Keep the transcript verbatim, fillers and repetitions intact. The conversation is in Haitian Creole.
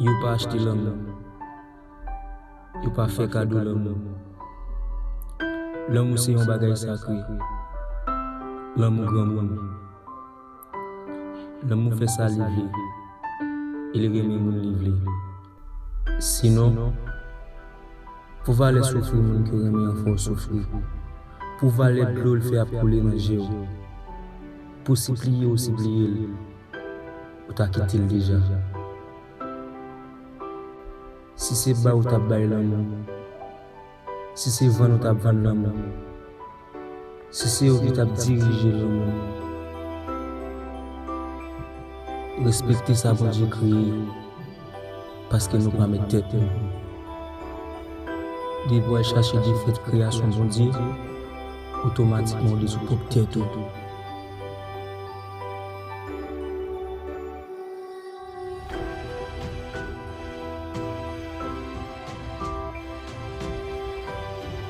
Yo pa achte lanmou. Yo pa fè kado lanmou. Lanmou se yon bagay sakre. Lanmou granmoun. Lanmou fè sa li vle. E li renmen moun li vle. Sinon, pou valè soufri moun ke w renmen an fè w soufri. Pou valè dlo l fè ap koule nan je w. Pou sipliye w sipliye l, ou ta kite l deja. Si se bay ou t ap bay lanmou, si se vann ou t ap vann lanmou, si se ou ki t ap dirije lanmou, respekte sa Bondye kreye, paske nou pa mèt tèt nou. Depi w al chache defèt kreyasyon Bondye, otomatikman ou desou pwòp tèt ou.